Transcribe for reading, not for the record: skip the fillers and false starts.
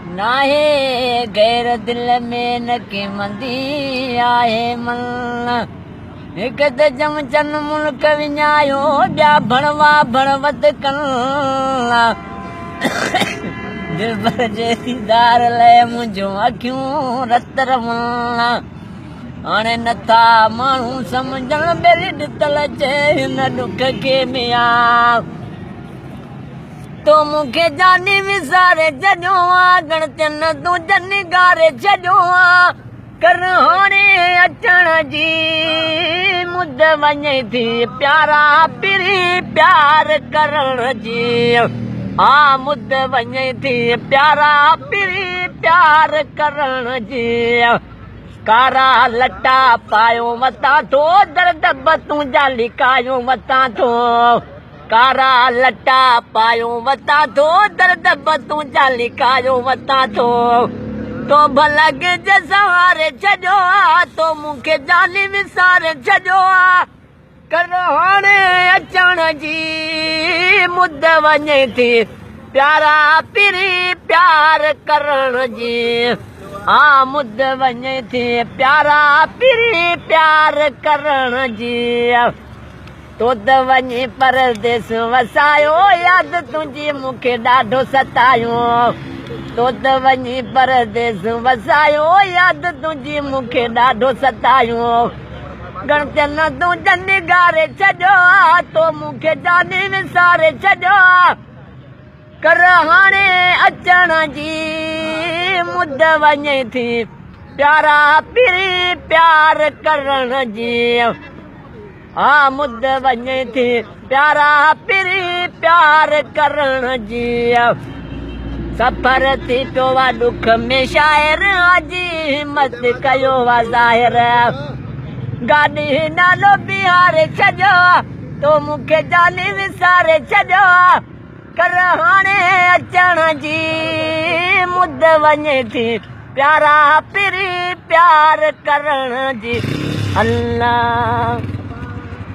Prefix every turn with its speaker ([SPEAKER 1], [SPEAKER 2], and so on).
[SPEAKER 1] ناهي غير دل ۾ نه ڪي مندي آهي من. هڪ ته چمچن ملڪ وڃايو، ٻيا ڀڻوا ڀڻوت ڪن. دلبر جي ديدار لئه منهنجون اکيون رت رون. هاڻي نٿا ماڻهو سمجهن، ٻيلي ڏتل چئي هن ڏک کي ميان. تو مون کي جاني وساري ڇڏيو آ، ڳڻتين تون جن ڳاري ڇڏيو آ. ڪر هاڻي اچڻ جي مد وڃي ٿي، پيارا پرين پيار ڪرڻ جي آ مد وڃي ٿي، پيارا پرين پيار ڪرڻ جي. ڪارا لٽا پايو وتان ٿو، درد به تنهنجا لڪايو وتان ٿو. ڪارا لٽا پايو وتان ٿو، درد به تنهنجا لڪايو وتان ٿو. تو ڀلا گج سنواري ڇڏيو آ، تو مون کي جاني وساري ڇڏيو آ. ڪر هاڻي اچڻ جي مد وڃي ٿي، پيارا پرين پيار ڪرڻ جي آ مد وڃي ٿي، پيارا پرين پيار ڪرڻ جي. تو ته وڃي پرديس وسايو، ياد تنهنجي مون کي ڏاڍو ستايو. تو ته وڃي پرديس وسايو، ياد تنهنجي مون کي ڏاڍو ستايو. ڳڻتين تنهنجن نگاري ڇڏيو آ، تو مون کي جاني وساري ڇڏيو آ. ڪر هاڻي اچڻ جي مد وڃي ٿي، پيارا پرين پيار ڪرڻ جي آ مد وڃي ٿي، پيارا پرين پيار ڪرڻ جي. سفر ٿي پيو آ ڏک ۾ شاعر، آجي همت ڪيو آ ظاهر. گاڏي نالو بيهاري ڇڏيو آ، تو مون کي جاني وساري ڇڏيو آ. ڪر هاڻي اچڻ جي مد وڃي ٿي، پيارا پرين پيار ڪرڻ جي. الله.